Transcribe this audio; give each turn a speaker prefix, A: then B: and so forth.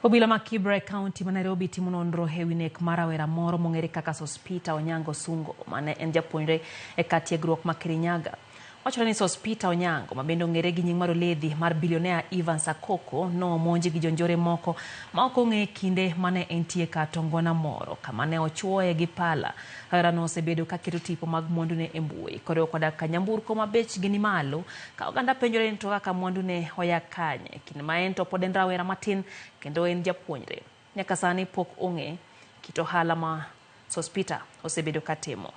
A: Obila ma Kibra e kaunti ma Nairobi timo nonro e wi nek mar rawera moro mong'ere kaka Sospeter Onyango Sungo mane en japuonjre e kar tiegruok ma Kirinyaga. Wachore ni Sospeter Onyango ma bende ong'ere gi nying mar Oledhi mar bilionea Evans Akoko nomonji gi jonjore moko ma ok ong'e kinde mane entie kar tongona moro kama ne ochuoye gi pala. Rawerano osebedo ka keto tipo mag mwandune e mbui koriwo koda ka nyamburko ma bechgi ni malo ka oganda penjore ni to kaka mwandune oya kanye. Kinde ma en to pod en rawera matin kendo en japuonjre. Nyaka sani pok ong'e kit ohala ma Sospeter osebedo ka timo.